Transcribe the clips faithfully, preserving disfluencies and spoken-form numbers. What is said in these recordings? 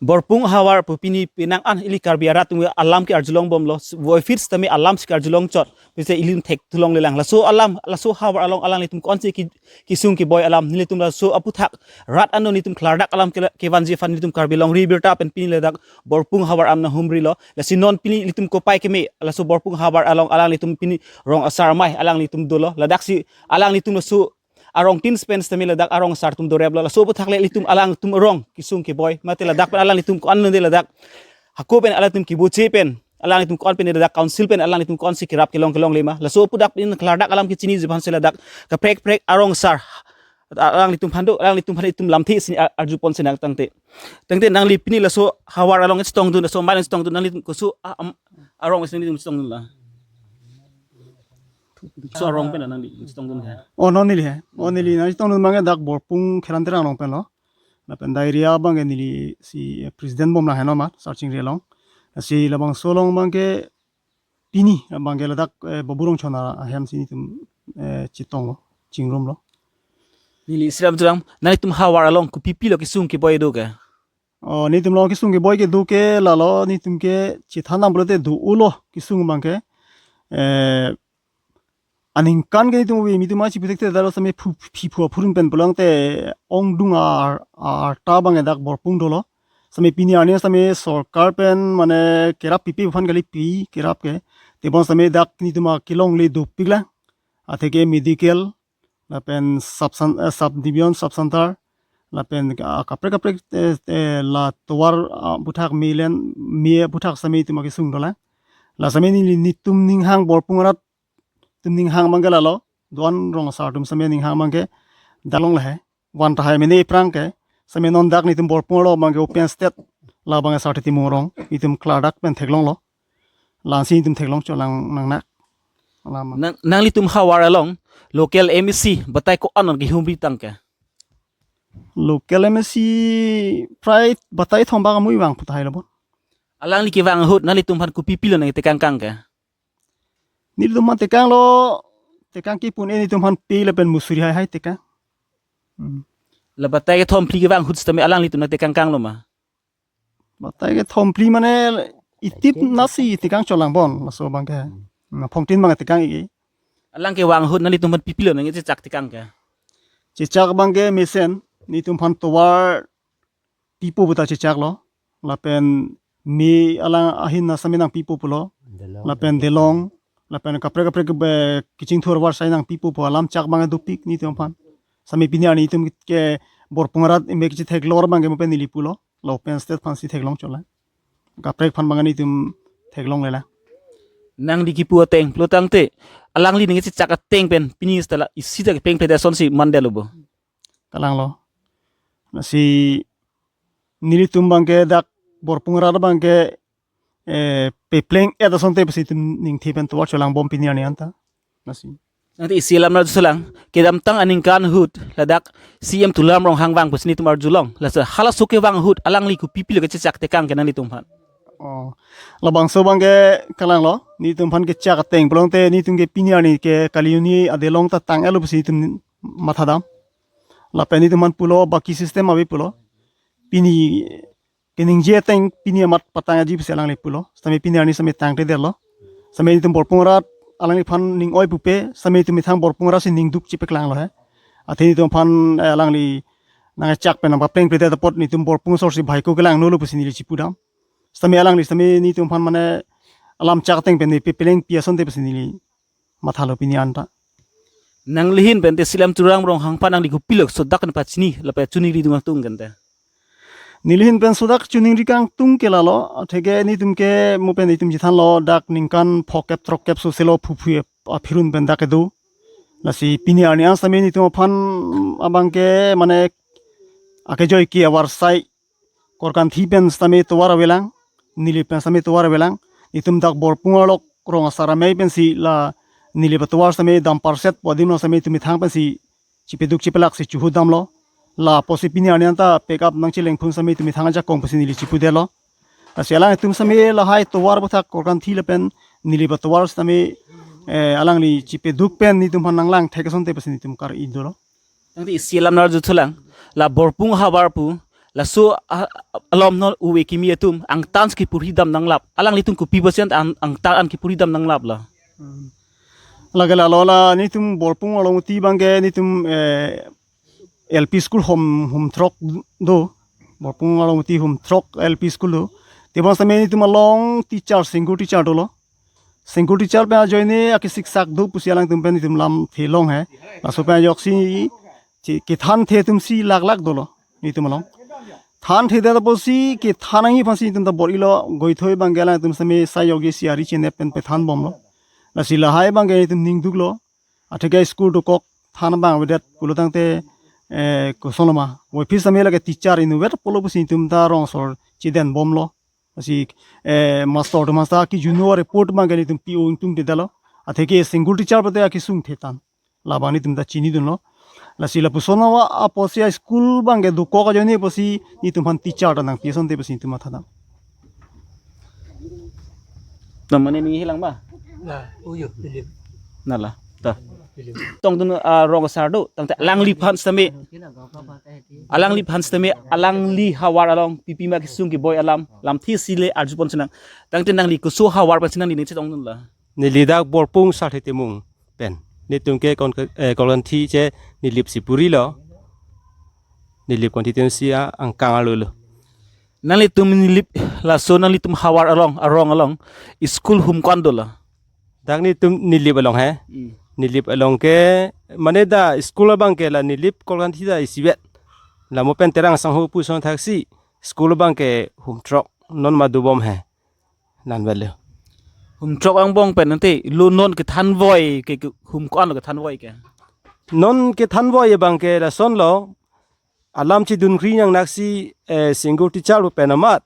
Borpung havar pu pini penang an ili Karbi arat atum alam ke arjulong bomlo, voifit tame alam si arjulong chot, pise ili thek thulong lelang. Laso alam, laso havar along alanglitum konsi ki-, kesung keboi alam, nelitum laso aputhak rat ano nelitum klardak alam ke, kevanji aphan nelitum Karbi Longri Abirta pen pini ladak Borpung havar am nahumrilo. Lasi non pini ilitum kopai keme, laso Borpung havar along alanglitum pini rong asar amei alanglitum dolo. Ladak si alanglitum laso arong tin spen sitame ladak arong asar atum doreplo. Laso aputhak le ilitum alangtum arong kesung keboi. Mate ladak pen alanglitum ko-an nonde ladak hako pen alanglitum kibuche pen, alanglitum ko-an pen ladak council pen alanglitum konsi kerap kelong kelongle ma. Laso aputhak pen klardak alam kechiniji aphansi ladak kaprek kaprek arong asar alanglitum aphan do, alanglitum aphan itum lamthe si ar-, arjupon si nang tangte. Tangte nangli pini laso havar along chetongdun, laso amei along chetongdun, nanglitum koso a-, am-, arong si nanglitum chetongdun la. Koso arong pen nangli chetongdun he? Oh, non neli he. Oh, neli nangchetongdun abangke dak Borpung Khelan Terang along penlo. Lapen dak area abangke neli si, eh, president bomlang heno ma, searching re along. Si labangso along abangke pini abangke ladak, eh, Babu Rongchon ahem si nelitum, eh, chetonglo, chingrumlo. Neli isi alam churang, nanglitum havar along kopi pilo kesung keboi do ke? Oh, nelitum along kesung keboi kedo ke lalo, nelitum ke chethan nang pulote do-olo kesung abangke. Eh, aningkan ke nelitum ove, nelitum achi puthekte dalo same phu-, phi phu aphurun pen pulote ongdung ar-, arta abangke dak Borpung dolo. Same pini arni same sorkar pen mane kerap pipe aphan kali pi kerap ke. Tebon same dak nelitum akelongle dopiklang. Atheke medical, lapen sub cen-, eh, sub division, sub center, lapen, ah, kaprek kaprek, eh, eh, la tovar, ah, aputhak mei len, mei aputhak same nelitum akesung dolang. La same neli nelitum ninghang Borpung arat atum ninghang abangke lalo, do-an rong asar atum same ninghang abangke dak along lahai. Van tahai mene aphrang ke, same non dak nelitum Borpung along abangke open stage, labangke Sarthe Timung arong, nelitum klardak pen theklonglo. Lasi nelitum theklong cholang nangnak. Alam. Nang, nanglitum havar along local M A C batai ko-an kehumri tang ke? Local M A C prai batai thom bak amui vang pu tahai lo bon. Alangli kevang ahut nanglitum aphan kopi pilo nangtekang kang ke? Nelitum aphan tekanglo, tekang kipun e nelitum aphan pe lapen musuri haihai tekang. Hmm. La batai kethom phli kevang ahut sitame alanglitum nangtekang kanglo ma? Batai kethom phli mane itip nasi tekang cholang bon, laso abangke. Hmm. Na phongtin abang tekang iki. Alang kevang ahut nanglitum aphan pi pilo nangchechak tekang ke? Chechak abangke mesen, nelitum aphan tovar pipo puta chechaklo. Lapen mei alang ahin na same nangpipo pulo. Delong. Lapen delong. Lapen kaprek kaprek be kechingthur varsai nangpipo pu alam chak abang dopik nelitum aphan. Same pini arni nelitum ke Borpung arat emek chetheklor abangke mo pen neli pulo. La open stage aphansi theklong cholang. Kaprek aphan abang nelitum theklong lela. Nangli kipu ateng pulo tangte, alangli nangchechak ateng pen pini sitala isi ta kepeng peda asonsi mandetlo bo? Kalanglo. Lasi nelitum abangke dak Borpung arat abangke, eh, pepleng-et asonte pusi itum ningthe pen tovar cholang bom pini arni anta. Lasi. Nangte isi alam arjuselang, kedamtang aningkan ahut ladak C M Tuliram Ronghang vang pusi nelitum arjulong. Lasi halaso kevang ahut alangli kopi pilo kechechak tekang ke nanglitum aphan? Oh, labangso abangke kalanglo, nelitum aphan kechak ateng pulote nelitum ke pini arni ke kali hini adelong ta tang-etlo pusi nelitum mathadam. Lapen nelitum aphan pulo baki system ave pulo. Pini keningje ateng pini amat patangji pusi alangli pulo. Same pini arni same tangtedetlo. Same nelitum Borpung arat alangliphan ning oi pupe, same nelitum methang Borpung arat si ningduk chepaklanglo he. Athe nelitum aphan, eh, alangli nangchak pen nangpapleng pledet apot nelitum Borpung asor si bhai ko kelangnolo pusi neli chipudam. Same alangli same nelitum aphan mane alam chak ateng pen neli peplengpi asonte pusi neli mathalo pini anta. Nangli ahin pen te Silam Tuliram Ronghang aphan nangli kopilo sodak nangpachini lapen chiningri dung atung kente? Neli ahin pen sodak chiningri kangtung ke lalo, atheke nelitum ke mo pen nelitum chethanlo dak ningkan phokep throkkep soselo phuphu aphirun pen dak kedo. Lasi pini arni an same nelitum aphan abangke mane akejoi ke avarsai Korkanthi pen sitame tovar avelang, neli pen sitame tovar avelang. Itum dak Borpung arlok rong asar amei pensi la neli patovar sitame damparset po adim lo sitame itum methang pensi chipeduk chipelak si chuhu damlo. Lapusi pini arni anta pick up nangchelengphun sitame itum methang ajakong pensi neli chipudetlo. Lasi alanglitum sitame lahai tovar aputhak Korkanthi lapen neli patovar sitame, eh, alangli chipeduk pen nelitum aphan nanglang thek asonte pensi nelitum kar-i dolo. Tangte isi alam nang arjuthulang, la Borpung havar pu, Laso a-, alom non uve kimi atum angtan si kipuri dam nanglap. Alanglitum kopi percent ang, angtan an kipuri dam nanglap la. Hmm. Lake lalo la netum Borpung Alongti abangke netum, eh, L P school hom, hom throk do. Borpung Alongti hom throk L P school do. Tebang same netum along teacher, single teacher dolo. Single teacher pen ajoine ake siksak do pusi alangtum pen netum lamthe long he. Laso pen ajoksi che-, kethanthe atum si lak lak dolo netum along. Thanthe det apotsi kethan nangji aphansi netum ta bor-ilo, goithoi abangke alangtum same sai yokji si ari chenep pen pethan bomlo. Lasi lahai abangke netum ning duklo. Atheke school dokok than abang avedet pulo tangte, eh, koson lo ma. Voiphit same lake teacher inutvet apotlo pusi netum ta rong asor chiden bomlo. Lasi, eh, master atum hasta kijun-o report abangke netum P O ingtung te dalo. Atheke single teacher pute akesung the tan. Labang netum ta chinidunlo. Lasi lapuson awa apotsi a-school abangke dokok ajoine apotsi netum aphan teacher ta nangpi asonte pusi netum matha dam. Namane ni hilang ba? Na, uyo, Philip. Nala. Ta. Philip. Tongdun, ah, rong asar do. Tangte alangliphan sitame. Alangliphan sitame, alangli havar along pipima kesung keboi alam. Lamthe si le arjupon sinang. Tangte nangli koso havar pen si nangli ning chetongdun la. Neli dak Borpung Sarthe Timung pen. Netum ke kon ke, eh, Kolkanthi che Nilip si purilo. Nilip constituency a angkang arlo lo. Nanglitum Nilip laso nanglitum havar along, arong along, school hum ko-an dola? Dak netum Nilip along he. Hmm. Nilip along ke, mane dak school abangke la Nilip Kolkanthi dak isivet. La mo pen Terang Sangho pu ason thaksi school abangke hum throk non ma dobom he. Nan velo. Hum throk angbong pen ante lo non kethanvoi ke, ke hum ko-an lo kethanvoi ke? Non kethanvoi abangke lasonlo. Alam chedun kri nangnaksi, eh, single teacher pen amat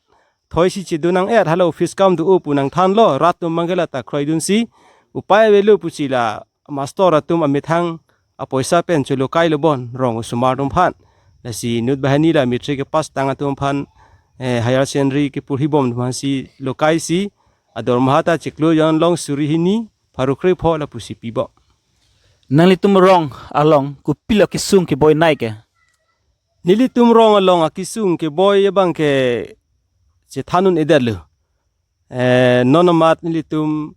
thoi si chedun nang-et, hala office akam do-o pu nangthanlo, rat atum abangke la ta kroidunsi upai avelo pusi la master atum amethang apoisa pen cholokai lo bon rong osomar atum aphan. Lasi inut banghini la matric kepass tang atum aphan, eh, higher secondary kepurhi bom atum aphansi lokaisi adormaha ta chiklo jon long suri hini pharo krepho lapusi pibom. Nanglitum rong along kopilo kesung keboi nai ke? Nelitum rong along akesung keboi abangke chethan un-edetlo. Eh, non amat nelitum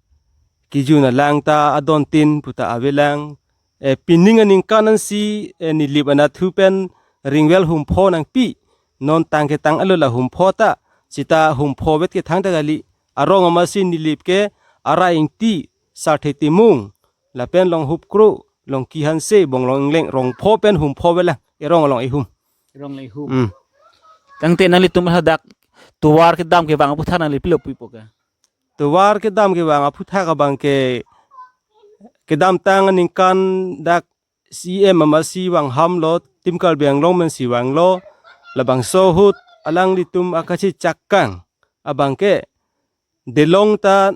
kijun alang ta adon tin puta avelang. Eh, pining aningkan ansi, eh, Nilip anatthu pen ringvai hum pho nangpi. Non tang ketang alo la hum pho ta. Sita hum pho vet kethang ta kali. Arong amatsi Nilip ke Ara Ingti, Sarthe Timung, lapen Longhup Kro, Longki Hanse, Bonglong Ingleng, rong pho pen hum pho velang, erong along ihum. Rong le hum. Hmm. Tangte nanglitum hadak tovar kedam kevang aphuthak nangli pilo puipo ke? Tovar kedam kevang aphuthak abangke kedamtang aningkan dak C M amatsi vang hamlo, Team Karbi Anglong mensi vanglo, labangso ahut alanglitum akachechak kang abangke delong ta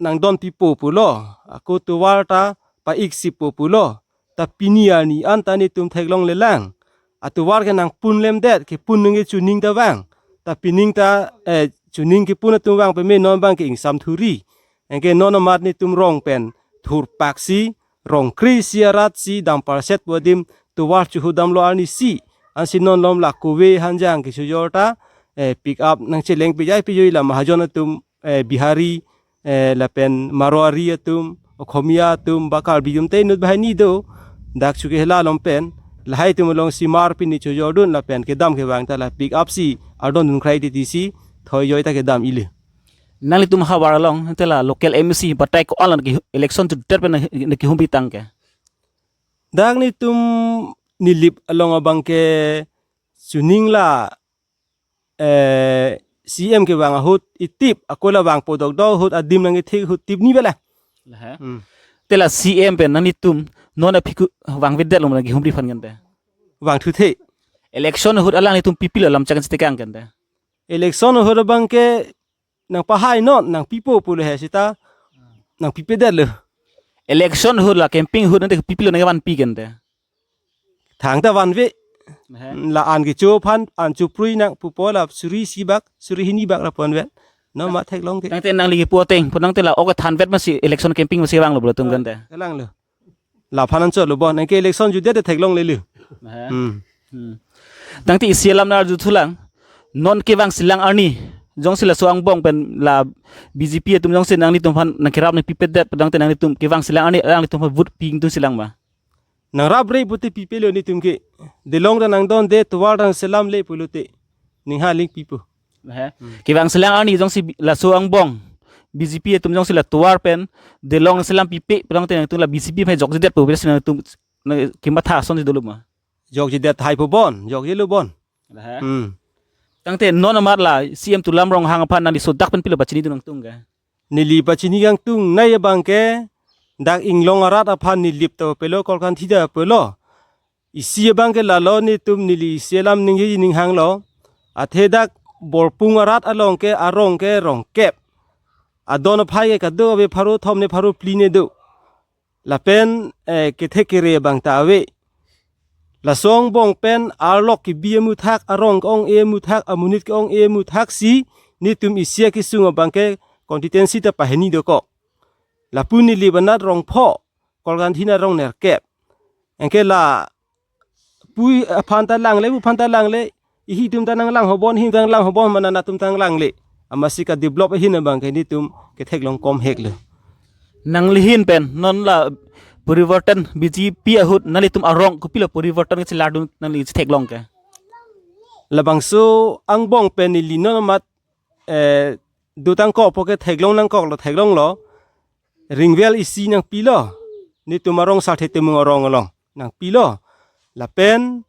nangdon pipo pulo, ako tovar ta pa-ik sipo pulo, ta pini arni an ta netum theklonglelang. Atovar ke nangpun lemdet, kepun nangke chuning ta vang. Ta pining ta, eh, chuning kepun atum vang peme non abangke ingsam thuri. Anke non amat netum rong pen thurpaksi, rong kri si arat si dampar set pu adim tovar chuhu damlo arnisi. Ansi non lom la kove hanjang kechojor ta, eh, pick up nangcheleng pejai pejoi la mahajon atum, eh, Bihari, eh, lapen Marwari atum, Okhomia atum, ba Karbi atum te inut banghini do, dak chuke hela lom pen, lahai atum alongsi mar pini chojordun lapen kedam kevang ta la pick up si ardondun krai titi si thoi joi ta kedam ili. Nanglitum havar along, te la local M A C batai ko-an la ke election chudet pen na, na kehum pitang ke? Dak netum Nilip along abangke chuning la, eh, C M kevang ahut itip, ako la vangpo dokdok ahut adim nangkethek ahut tip ni bela. Lah, ha? Hmm. Te la C M pen nanglitum non aphi ko vangvedet lo ma kehumri aphan kente? Vangthuthe. Election ahut alanglitum pipilo lam chang chitekang kente? Election ahut abangke nangpahai non, nangpipo pulo he sita, nangpipedetlo. Election ahut la campaign ahut nangte pipilo nangkevanpi kente? Thangta vanve. He. La-an kecho aphan, an choprui nang pupo la suri isi bak, suri hini bak la ponvet. Non ma theklong ke. Tangte nangli kepu ateng, pu nangte la ok thanvet masi election campaign masi vanglo pulo tum kente? Kelanglo. Laphan anchotlo bon, anke election judet te theklonglelo. He. Hmm. Hmm. Tangte isi alam nang arjuthulang. Non kevang selang arni jongsi laso angbong pen la B J P atum jongsi nanglitum aphan nangkerap nangpipedet pu tangte nanglitum kevang selang arni nanglitum aphan vote pi ingtungsi lang ma? Nangrap re pute pipelo netum ke. Delong ta nangdonde, tovar ta nangselamle pulote, ning ha ling pipo. He. Kevang selang arni jongsi bi-, laso angbong B J P atum jongsi la tovar pen delong selam pipe pu tangte nangtum la B J P aphan jokjedet pu, bias nangtum na kematha asonsi dolo ma? Jokjedet hai po bon, jokjelo bon. He. Hmm. Tangte non amat la C M Tuliram Ronghang aphan nangli sodak pen pilo pachinidun nangtung ke? Neli pachini kangtung nai abang ke, dak Inglong arat aphan neli lip ta pelo, Kolkanthi ta pelo. Isi abang ke lalo, netum neli isi alam ningje ning hanglo. Athe dak Borpung arat along ke arong ke rong kep. Adon aphai ke kado ave, pharo thom ne pharo phli ne do. Lapen, eh, kethek kere abang ta ave. Laso angbong pen arlok kebi amuthak, arong ke-ong-e amuthak, amonit ke-ong-e amuthak si netum isi akesung abang ke constituency ta pahini dokok. Lapu neli banat rong pho, Kolkanthi na rong nerkep. Anke la pu aphan ta langle, pu aphan ta langle, ihi atum ta nanglang ho bon, ihi ta nanglang ho bon, mana nangtum ta nanglangle. Amatsi ka develop ahin abang ke netum ketheklong kom heklo. Nangli ahin pen non la porivartan B J P ahut nanglitum arong kopilo porivartan kechelardun nangli chetheklong ke? Labangso angbong pen neli non amat, eh, dotang kok po ke theklong nangkoklo, theklonglo. Ringwell isi nangpilo. Netum arong Sarthe Timung arong along nangpilo. Lapen,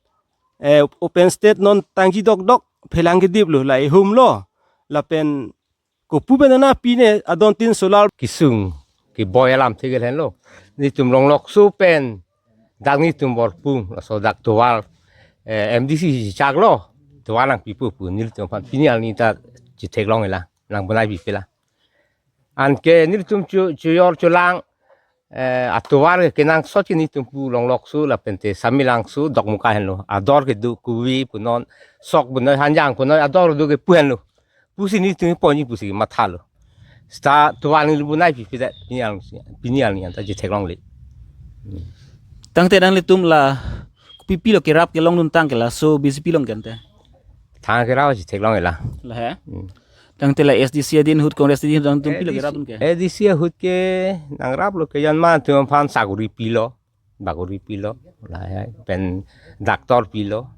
eh, open stage non tangji dokdok, phelang kediplo, la ihumlo. Lapen kopu pen nangpine, adon tin solar. Kesung keboi alam thegel henlo. Netum Longlokso pen dak netum Borpung, laso dak tovar, eh, M D C chaklo, tovar nangpipo pu, nelitum aphan pini arni ta chetheklong ila, nangbonai pipe la. Anke nelitum chu, chujor chulang, eh, atovar kenangsot ke netum pu Longlokso lapente Samelangso, Dokmoka henlo. Ador kedo, kuvi punon, sok punon, hanjang punon, ador do ke pu henlo. Pusi netum ponji pusi mathalo. Seta tovar neli bonai pipedet, pini arni, pini arni anta chetheklongle. Tangte nanglitum la kopipilo kerap kelongdun tang ke laso B J P along ke ante? Thang kerap chetheklong ila. La he? Hmm. Tangte la A D C adin ahut, Congress adin ahut nangtum pilo kerapdun ke? A D C ahut ke nangraplo ke, jan ma atum aphan sakori pilo, bakori pilo, la he, pen doctor pilo.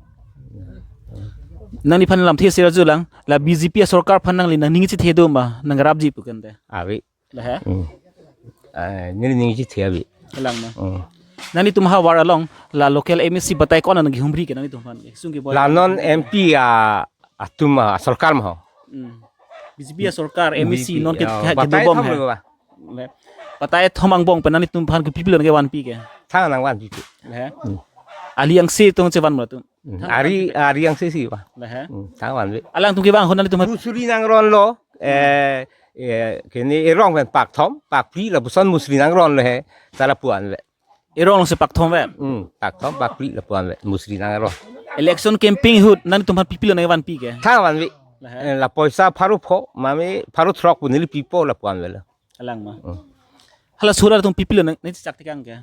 Nangliphan lamthe sera julang, la B J P asorkar aphan nangli nangningje chethe do ma, nangrapji pu ke ante? Ave. La he? Hmm. Eh, neli ningje chethe ave. Kalang ma. Hmm. Nanglitum ha ward along la local M A C batai ko-an nangkehumri ke nanglitum aphan ke? Sungke boy. La non M P a, atum a, sorkar ma ho. Hmm. B J P asorkar, M A C B J P, non ke, ah, ke batai dobom thom he. Lo ba. Le. Batai thom angbong pen nanglitum aphan kopipilo nangkevanpi ke? Thang nangvanpi ke. La he? Hmm. Ali angse tong chevan ma latum. Hmm. Thang ari, vanpi ke? Ari angse si ba. La he? Hmm. Thang vanve. Alangtum kevang ahut nanglitum aphan. Musri nangronlo, eh, eh, kene erong pen pakthom, pakphli lapuson musri nangronlo he, ta lapu-an ve. Erong alongsi pakthom ve? Hmm, pakthom, pakphli lapu-an ve, musri nangron. Election campaign ahut nanglitum aphan pipilo nangkevanpi ke? Thang vanve. La he? Eh, la poisa pharo pho, mame pharo throk pu neli pipo lapu-an velo. Kalang ma. Hmm. Hala sura atum pipilo nang, nangchechak tekang ke?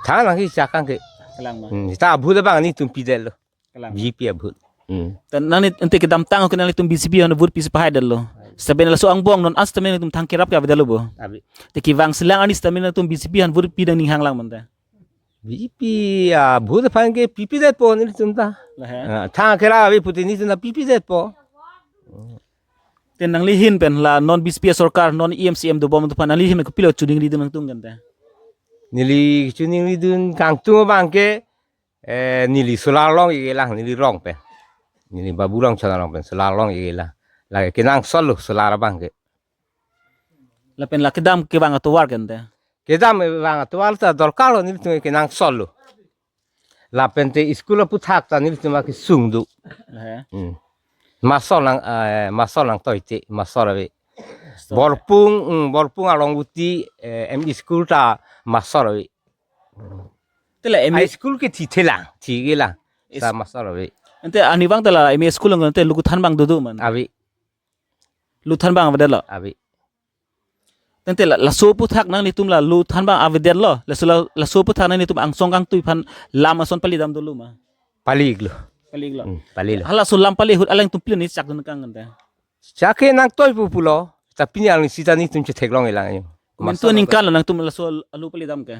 Thang nangchechak tekang ke. Kalang ma. Hmm, seta abhut abang netum pidetlo. Kalang. B J P abhut. Hmm. Te nangli ante kedamtang ke nanglitum B J P aphan vote pisi pahaidetlo. Seta pen laso angbong non an seta pen nanglitum thang kerap ke avedetlo bo? Ave. Te kevang selang arni seta pen nanglitum B J P aphan vote pi nangning hanglang ma ante? B J P abhut aphan ke pipidetpo nelitum ta. La he? Ah, thang kerap ave pute netum ta pipidetpo. Te nangli ahin pen la non B J P asorkar, non E M C M dobom atum aphan nangli ahin pen kopilo chiningridun nangtung ke ante? Neli chiningridun kangtung abang ke, eh, neli solar long-ik lang, neli rong pen. Neli Babu Rongchon arong pen solar long-ik lang. Lake kenangsotlo solar abang ke. Lapen la kedam kevang atovar ke ante? Kedam kevang atovar ta dorkarlo, nelitum kenangsotlo. Lapente school aputhak ta nelitum akesung do. La he? Hmm. Mastor nang, eh, mastor nangtoite, mastor ave. Mastor. Borpung, hmm, Borpung along uti, eh, M E school ta mastor ave. Te la M E high school ke thithe lang, thike lang. Is- Ta mastor ave. Ante arnivang te la M E school along ante luthan abang dodo ma? Ave. Luthan abang avedetlo? Ave. Tangte la, laso aputhak nanglitum la luthan abang avedetlo. Laso la, laso aputhak nanglitum angsong kangtui aphan lam ason palidam dolo ma? Pali-iklo. Pali lo. Hmm, pali lo. Halaso lam pali ahut alangtum pilo ne chak dun kang kan ta. Chak ke nangtoi pu pulo. Tapi ni alangli sita netum chetheklong ilang ayo. Komantu aningkan lo nangtum laso alu pali dam ke?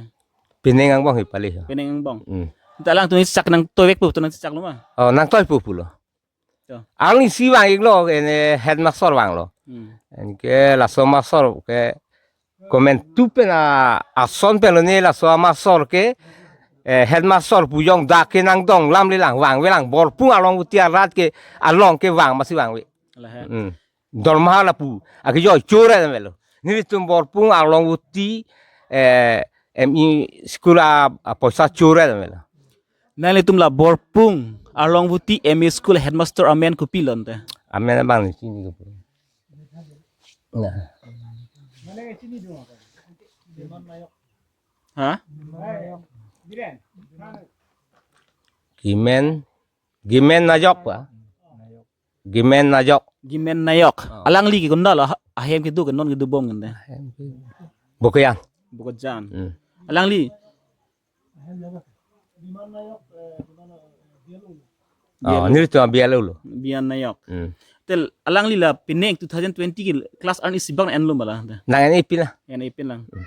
Penang angbong hi pali. Penang angbong. Hmm. Ta alangtum ne chak nangtoi vek pu to nang chak lo ma? Oh, nangtoi pu pulo. To. Alangli si vang-iklo, ene headmaster vanglo. Hmm. Anke laso master ke komantu pen a ason pen lo ne laso master ke, eh, headmaster pu jong dak ke nangdong lam le lang vangve lang Borpung Arlongvoti arat ke along ke vang masi vangve. Ala he. Hmm. Dorma lapu. Ake jo chora melo. Netum Borpung Arlongvoti, eh, M E school a, a poisa chora melo. Nanglitum la Borpung Arlongvoti M E school headmaster amen kopi lo te? Amen abang ni chini ko. Nah. Ha? Gimen, Gimen Nayok pa? Gimen Nayok. Gimen Nayok. Oh. Alangli ke kunda lo, ha-, ahem kedo ke non kedo bom kan te? Bokajan. Bokajan. Hmm. Alangli. Oh, Bial-u. Nelitum Bial-u lo. Bial Nayok. Hmm. Te alangli la penang two thousand twenty ke class arni isi abang enlo ma la? Nang en-e pin la. En-e pin lang. Hmm.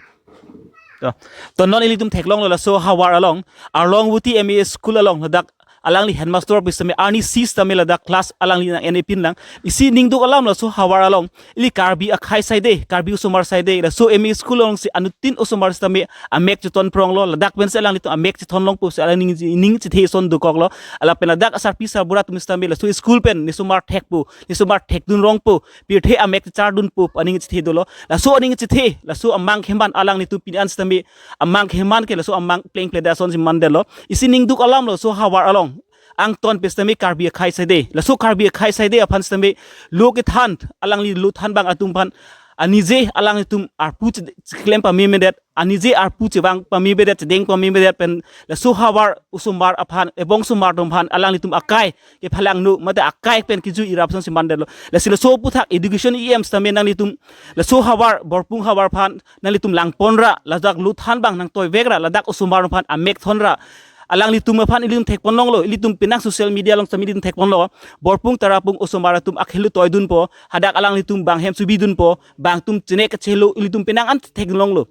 To, to non ilitum theklonglo laso havar along, Arlongvoti M E school along ladak alangli headmaster pu sitame arni isi sitame ladak class alangli nang en-e pin lang. Isi ningduk alam laso havar along ili Karbi akhei side, Karbi osomar side, laso M E school alongsi anuttin osomar sitame amek cheton pronglo, ladak pensi alanglitum amek chethon longpo si alangli ning, ning chethe ason dokoklo. Lapen ladak asarpi sarbura atum sitame laso school pen nesomar thekpo, nesomar thekdun rongpo, pirthe amek chechardunpo aning chethe dolo. Laso aning chethe, laso amang kheman alanglitum pini an sitame amang kheman ke laso amang plengple da asonsi mandetlo. Isi ningduk alam laso havar along angton pen sitame Karbi akhei side. Laso Karbi akhei side aphan sitame lo kethan, alangli lo than abang atum aphan anije alanglitum arpu che-, cheklem pamemedet, anije arpu chevang pamemedet, chedeng pamemedet pen laso havar osomar aphan, ebong osomar atum aphan alanglitum akai kephalangno mate akai pen kejui irap asonsi mandetlo. Lasi laso aphuthak education E M sitame nanglitum laso havar, Borpung havar aphan nanglitum langponra, ladak lo than abang nangtoi vekra, ladak osomar aphan amek thonra. Alanglitum aphan ilitum thekpon longlo, ilitum penang social media along sitame ilitum thekponlo. Borpung Tarapung osomar atum akhelo toidunpo, hadak alanglitum bang hem subidunpo, bang atum chenek kachelo, ilitum penang an thek longlo.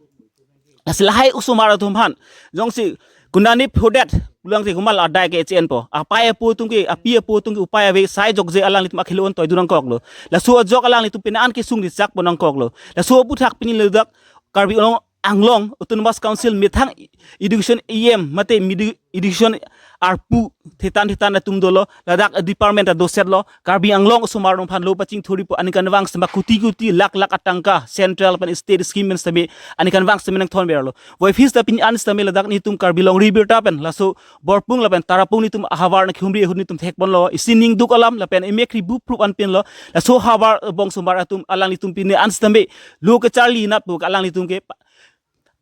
Lasi lahai osomar atum aphan jongsi kundani phodet pulang te kumal adai ke H N po. Apai apo atum ke, api apo atum ke upai ave, sai jokje alanglitum akhelo-an toidun nangkoklo. Laso ajok alanglitum penang an kesung ri chak pon nangkoklo. Laso aphuthak pini ladak Karbi Anglong Anglong Autonomous Council methang education E M mate midi-, education arpu thetan thetan atum dolo, ladak department adoset lo, Karbi Anglong osomar atum aphan lo pachingthurji pu aningkanvang sitame kuti kuti lakh lakh atangka central pen state scheme pen sitame aningkanvang sitame nangthon verlo. Voiphis ta pini an sitame ladak netum Karbi Longri Birta pen laso Borpung lapen Tarapung netum ahavar nangkehumri ahut netum thekponlo, isi ningduk alam lapen emek ri buprup anpinlo, laso havar ebong osomar atum alanglitum pini an sitame lo kecharli nat pu alanglitum ke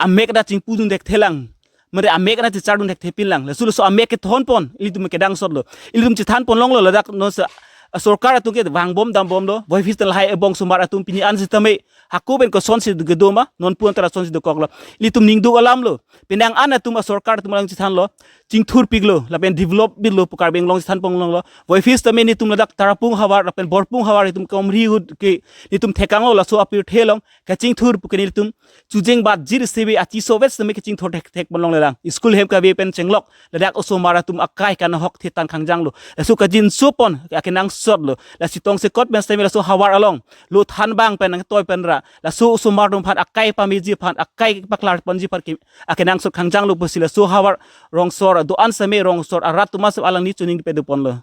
amek ta chingpudun thekthelang, mate amek ta chechardun thekthepin lang. Laso laso amek kethon pon ilitum kedangsotlo. Ilitum chethan pon longlo ladak non se, ah, sorkar atum ke vangbom dambomlo. Voiphis ta lahai ebong osomar atum pini an sitame hako pen kosonsi kedo ma, non pu an ta lasonsi dokoklo. Ilitum ningduk alamlo. Penang an atum asorkar atum alang chethanlo, chingthurpiklo lapen develop bitlo pu Karbi Anglong chethan pon longlo. Voiphis sitame netum ladak Tarapung havar lapen Borpung havar itum kehumri ahut ke netum thekanglo, laso apirthe along kachingthur pu ke netum chujeng bat jir sebe achiso vet sitame kachingthur thek thek pon longlelang. School hem kave pen chenglok ladak osomar atum akai kanahok thetan khangjanglo. Laso kajinso pon akenangsotlo. Lasi tongsekot pen sitame laso havar along lo than abang pen nangtoi penra, laso osomar atum aphan akai pameji aphan, akai paklar ponji aphan ke akenangsot khangjanglo pusi laso havar rongsor do-an sitame rongsor arat atum asap alangli chuning pado ponlo.